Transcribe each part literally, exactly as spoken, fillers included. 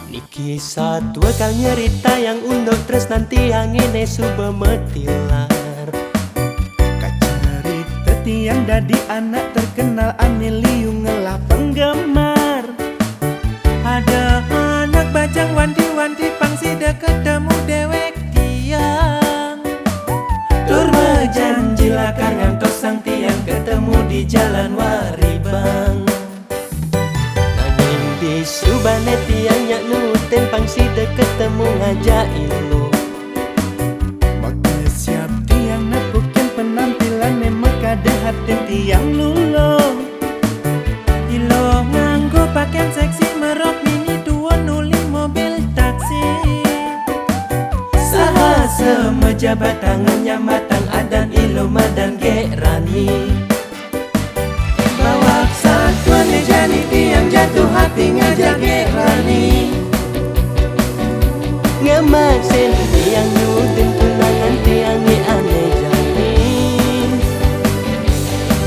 Niki satua kal nyerita yang unduk terus nanti yang ini suba metilar. Kacerita tiang dadi anak terkenal ane liu ngelah penggemar. Ada anak bajang wanti-wanti pang sida ketemu dewek tiang. Tur bejanji lakar ngantos sang tiang ketemu di jalan Waribang. Nanging di subane tiang nyak nutin pang sida ketemu ngajak ilo. Maka siap tiang nepukin penampilane makada hatin tiang lulo. Ilo nganggo pakaian seksi merok mini tuon nuli mobil taksi. Saha semejabat tangan nyambatang adan ilo madan Gek Rani. Bawak satuan jani tiang jatuh hati ngajak Gek Rani. Ngemasin tiang nyudin tunangan tiang ni ane jani.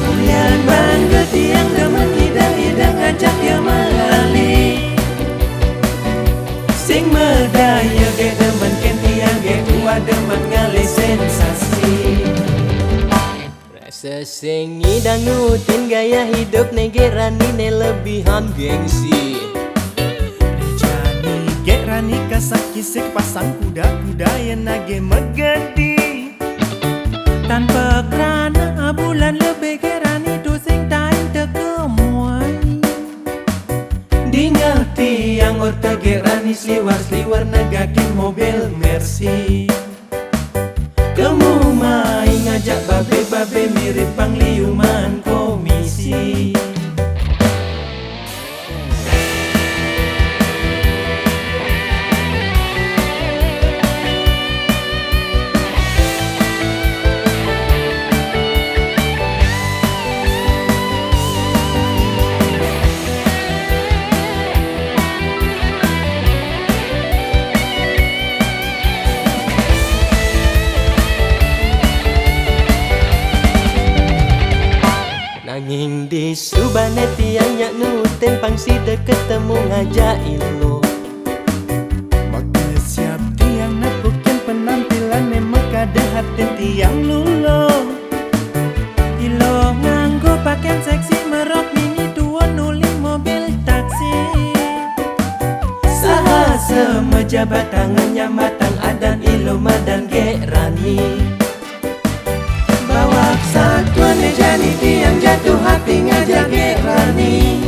Ulian bangga tiang demen ida-ida ngajak ia melali. Sing medaya Gek demen ken tiang Gek tua demen ngalih sensasi. Rasa sing ngidang nutin gaya hidup ne Gek Rani ne lebih ham gengsi. Jani Gek Rani kasak kisik pasang kuda-kuda yang nage megedi. Tanpa kerana abulan lebih Gek Rani tu sing tain tekemuai. Dinga tiang orta Gek Rani sliwar-sliwar negakin mobil Mercy. Kemu mai ngajak babe-babe mirip pangliuman komisi. Nanging di subane tiang nyak nutin pang sida ketemu ngajak ilo. Maka siap tiang nepukin penampilane makada hatin tiang lulo. Ilo nganggo pakaian seksi merok mini tuon nuli mobil taksi. Saha semejabat tangan nyambatang adan ilo madan Gek Rani. Bawak satuan jani tiang jatuh hati ngajak Gek Rani.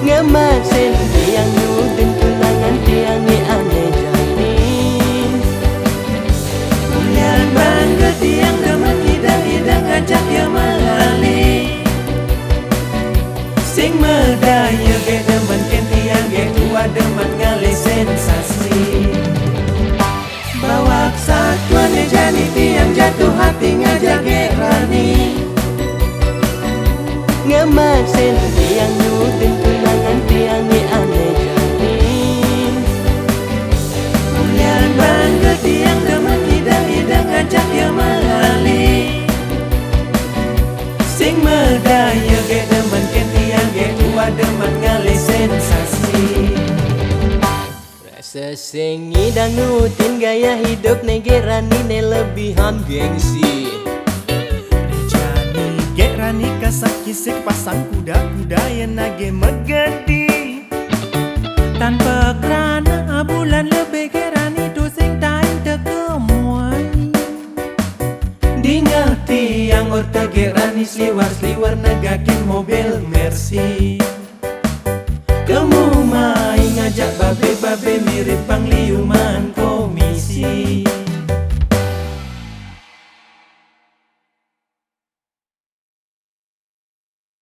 Ngemasin tiang nyudin tunangan tiang ni ane jani. Ulian bangga tiang demen ida-ida ngajak ia melali. Sing medaya Gek demen ken tiang Gek tua demen ngalih sensasi. Bawak satuan jani tiang jatuh hati ngajak Gek Rani. Ngemasin tiang nyudin tunangan tiang ni ane jani. Ulian bangga tiang demen ida-ida ngajak ia melali. Sing medaya Gek demen ken tiang Gek tua demen ngalih sensasi. Rasa sing ngidang nutin gaya hidup ne Gek Rani ne lebih ham gengsi. Jani Gek Rani kasak kisik pasang kuda-kuda yang nage megedi. Tanpa kerana abulan lebih Gek Rani tu sing tain tekemuai. Dinga tiang orta Gek Rani sliwar-sliwar negakin mobil Mercy. Kemu mai ngajak babe-babe